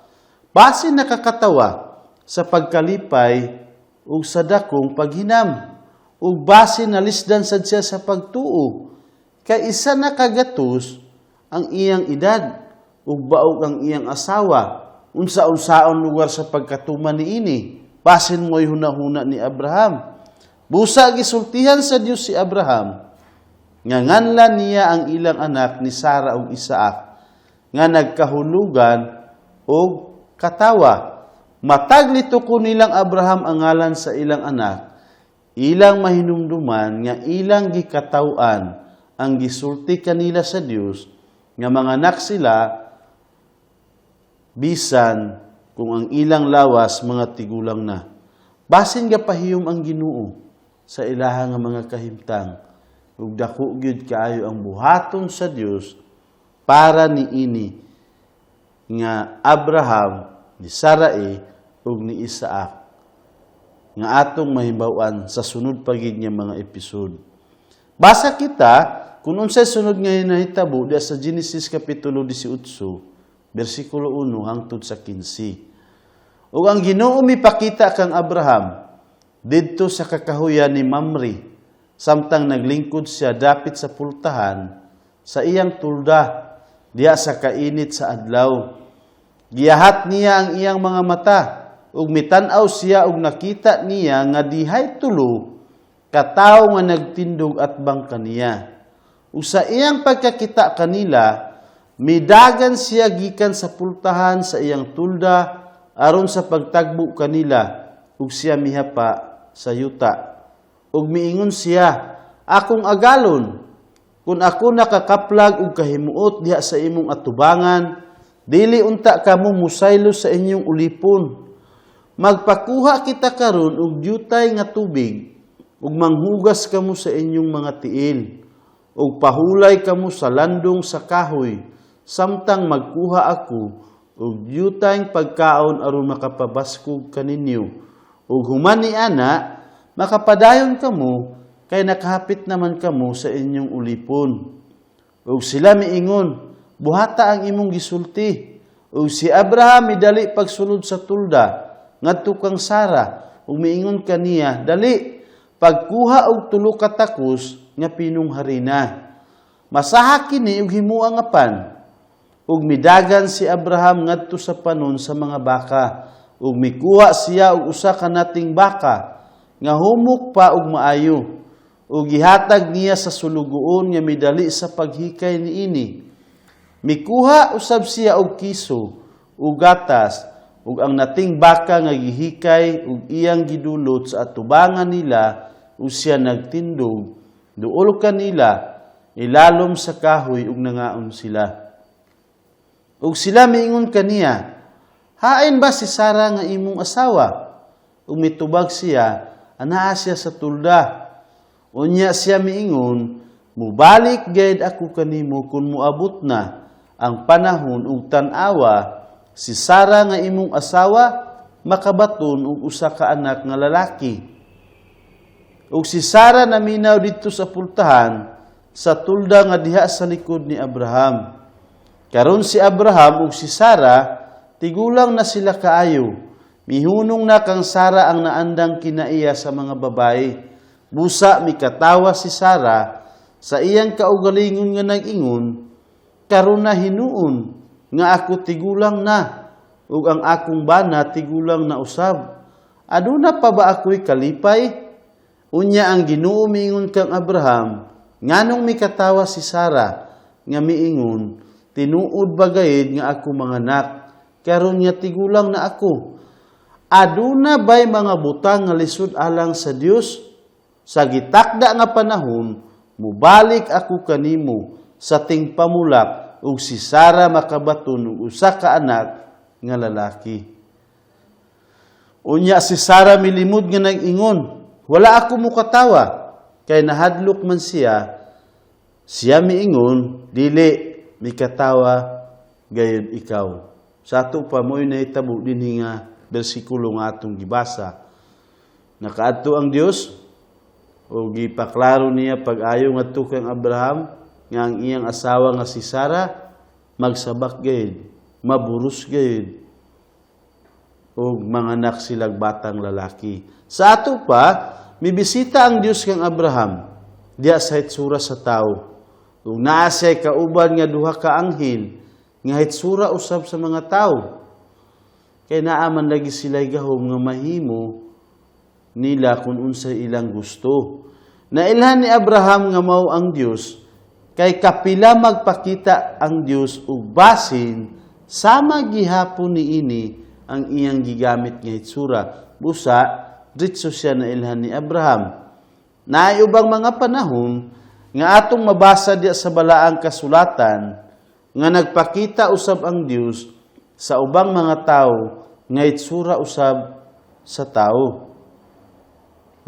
Basin nakakatawa sa pagkalipay ug sa dakong paghinam, ug basin nalisdan sad siya sa pagtuo kay 100 ang iyang edad ug baog ang iyang asawa. Unsa-unsaon lugar sa pagkatuman niini? Basin mo'y hunahuna ni Abraham. Busa gisultihan sa Dios si Abraham nga nganlan niya ang ilang anak ni Sara ug Isaac nga nagkahulugan og katawa. Matag litukon nilang Abraham ang ngalan sa ilang anak, ilang mahinumduman nga ilang gikataw-an ang gisulti kanila sa Dios nga manganak sila bisan kung ang ilang lawas mga tigulang na. Basin gapahiyom ang Ginoo sa ilaha nga mga kahimtang ug dako gyud kaayo ang buhaton sa Dios para niini nga Abraham, ni Sarai ug ni Isaac nga atong mahibaw-an sa sunod pa gid nga mga episode. Basa kita kung unsay sunod nga nahitabo diya sa Genesis kapitulo 18 bersikulo 1 hangtod sa 15. Ug ang Ginoo mipakita kang Abraham didto sa kakahuyan ni Mamre samtang naglingkod siya dapit sa pultahan sa iyang tulda diya sa kainit sa adlaw. Giyahat niya ang iyang mga mata. ug mitan-aw siya ug nakita niya nga dihay tulo ka tawo nga nagtindog atbang kaniya. Ug sa iyang pagkakita kanila, midagan siya gikan sa pultahan sa iyang tulda aron sa pagtagbo kanila, ug siya mihapa sa yuta. Ug miingon siya, "Akong agalon, kung ako nakakaplag og kahimuot diha sa imong atubangan, dili unta kamo musaylo sa inyong ulipon. Magpakuha kita karon og dyutay nga tubig ug manghugas kamo sa inyong mga tiil, ug pahulay kamo sa landong sa kahoy samtang magkuha ako og dyutay pagkaon aron makapabaskog kaninyo. Ug human niana, makapadayon kamo kay nakahapit naman kamo sa inyong ulipon." Ug sila miingon, "Buhata ang imong gisulti." Ug si Abraham midali pagsulod sa tulda ngadto kang Sara ug miingon kaniya, "Dali, pagkuha og tulo ka takos nga pinong harina. Masaha kini ug himoa nga pan." Ug midagan si Abraham ngadto sa panon sa mga baka ug mikuha siya og usa ka nating baka nga humok pa og maayo, ug gihatag niya sa sulugoon nga midali sa paghikay niini. Mikuha usab siya og kiso ug gatas ug ang nating baka nga gihikay ug iyang gidulot sa atubangan nila, ug siya nagtindog duol kanila ilalom sa kahoy ug nangaon sila. Ug sila miingon kaniya, "Hain ba si Sara nga imong asawa?" Ug mitubag siya, "Anaa siya sa tulda." Unya siya miingon, "Mubalik gayud ako kanimo kung muabot na ang panahon ug tan-awa si Sara nga imong asawa makabaton og usa ka anak nga lalaki." Ug si Sara naminaw didto sa pultahan sa tulda nga diha sa likod ni Abraham. Karon si Abraham ug si Sara tigulang na sila kaayo. Mihunong na kang Sara ang naandang kinaiya sa mga babae. Busa mikatawa si Sara sa iyang kaugalingon nga nag-ingon, "Karon na hinuon nga ako tigulang na ug ang akong bana tigulang na usab. Aduna pa ba ako'y kalipay?" Unya ang Ginoo miingon kang Abraham, "Nganong mikatawa si Sara nga miingon, 'Tinuod ba gayud nga ako manganak karon nga tigulang na ako?' Aduna bay mga butang nga lisod alang sa Dios? Sa gitakda nga panahon, mubalik ako kanimo sa tingpamulak ug si Sara makabaton og usa ka anak nga lalaki." Unya si Sara milimod nga nag-ingon, "Wala ako mukatawa," kay nahadlok man siya. Siya miingon, "Dili, mikatawa gayud ikaw." Sa ato pa, mo'y nahitabo dinhi nga bersikulo nga atong gibasa. Nakaadto ang Dios o gipaklaro niya pag-ayo ngadto kang Abraham nga ang iyang asawa nga si Sara magsabak gayud, maburos gayud ug manganak silag batang lalaki. Sa ato pa, mibisita ang Dios kang Abraham diya sa hitsura sa tao. Ug naa siya kauban nga duha ka anghel nga hitsura usab sa mga tao. Kay naa man lagi sila gahom nga mahimo nila kung unsay ilang gusto. Nailhan ni Abraham nga mao ang Dios kay kapila magpakita ang Dios ug basin sama gihapon niini ang iyang gigamit nga hitsura. Busa diretso siya nailhan ni Abraham. Naay ubang mga panahon nga atong mabasa diya sa balaang kasulatan nga nagpakita usab ang Dios sa ubang mga tao nga hitsura usab sa tao.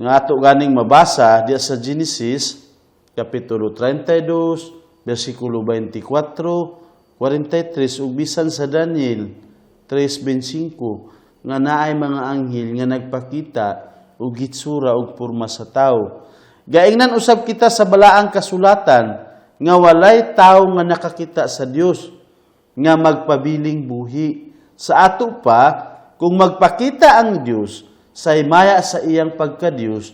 Nga ato ganing mabasa diya sa Genesis kapitulo 32 bersikulo 24, 43 ug bisan sa Daniel 3:25 nga naay mga anghel nga nagpakita og hitsura og porma sa tao. Gaingnan usab kita sa balaang kasulatan nga walay tao nga nakakita sa Dios nga magpabiling buhi. Sa ato pa, kung magpakita ang Dios sa himaya sa iyang pagka-Dios,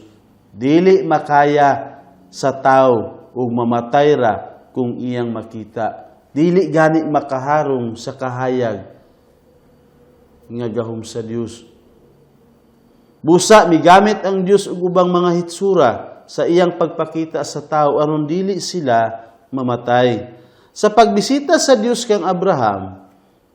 dili makaya sa tao ug mamatay ra kung iyang makita. Dili gani makaharong sa kahayag nga gahom sa Dios. Busa migamit ang Dios og ubang mga hitsura sa iyang pagpakita sa tao aron dili sila mamatay. Sa pagbisita sa Dios kang Abraham,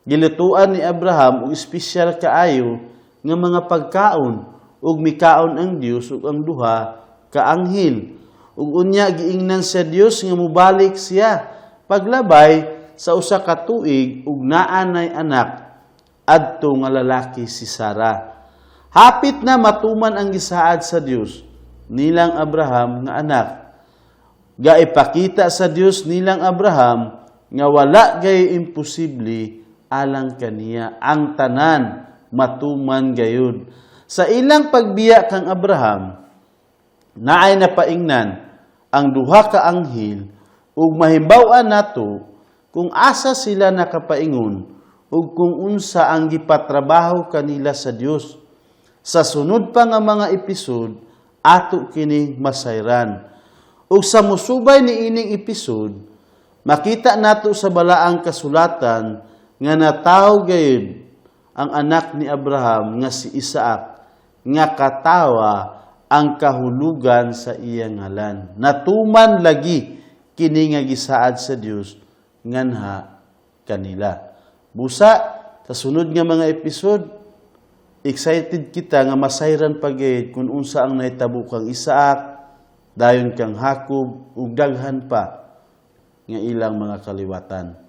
gilutuan ni Abraham og espesyal kaayo nga mga pagkaon ug mikaon ang Dios ug ang duha ka anghel. Ug unya giingnan sa Dios nga mobalik siya paglabay sa 1 ka tuig ug naa nay anak adto nga lalaki si Sara. Hapit na matuman ang gisaad sa Dios nilang Abraham nga anak. Gaipakita sa Dios nilang Abraham nga wala gay imposible alang kaniya, ang tanan matuman gayud. Sa ilang pagbiya kang Abraham, naay napaingnan ang duha ka anghel ug mahibaw-an nato kung asa sila nakapaingon ug kung unsa ang gipatrabaho kanila sa Dios. Sa sunod pa nga mga episode, ato kini masayran. Ug sa musubay ni ining episode, makita nato sa Balaang Kasulatan nga natawo gayud ang anak ni Abraham nga si Isaac, nga katawa ang kahulugan sa iyang ngalan. Natuman lagi kini nga gisaad sa Dios nganha kanila. Busa, sa sunod nga mga episode, excited kita nga masayran pagid kung unsa ang nahitabo kang Isaac, dayon kang Jacob, ug daghan pa nga ilang mga kaliwatan.